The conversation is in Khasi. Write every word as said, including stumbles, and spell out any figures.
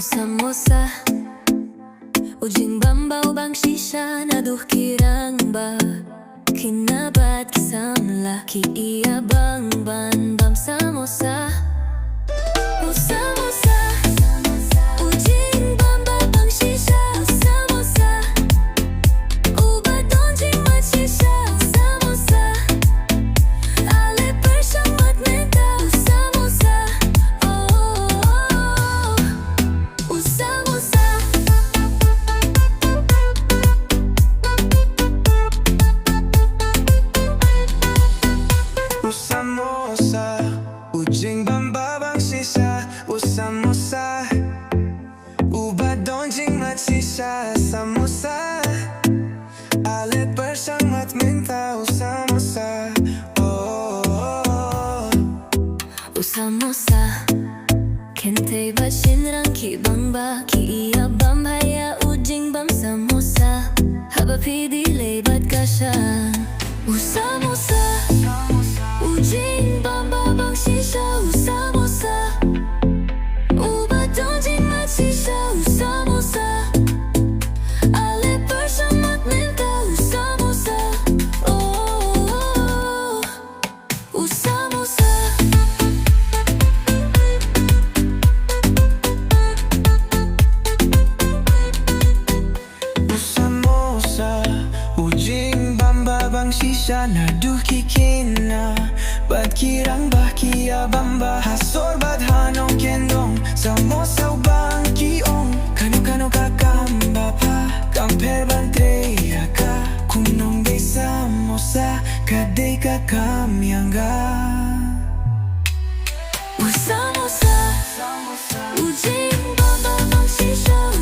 Samosa. U jingbam ba u bang shisha naduh ki rangbah. Ki nabad ki samla ki ïa bang ban bam samosa. U samosa. U jingbam ba bang shisha u samosa. U ba don jingmut shisha u samosa. Ale pyrshang mut mynta u samosa. Oh, oh, oh, oh. U samosa. U samosa. U jingbam ba bang shisha u samosa. U ba don jingmut shisha samosa. Ale pyrshang mut mynta u samosa. Oh, oh, oh, oh. U samosa. Kynthei bad shynrang ki bang ba ki ïa bam ha ïa u jingbam samosa. Haba phi dih lei bad ka sha u samosa. U jingbam ba bang shisha u samosa. U ba don jingmut shisha u samosa. Ale pyrshang mut mynta u samosa. Oh, oh, oh, oh. U samosa. U samosa. U jingbam ba bang shisha naduh ki khynnah bad ki rangbah ki ïa bam ba ha sor bad ha nongkyndong. Samosa u bang ki ong kano kano ka kam ba pha kam pher ban trei ïa ka. Kum nongdei samosa ka dei ka kam ïa nga. U samosa. U jingbam ba bang shisha u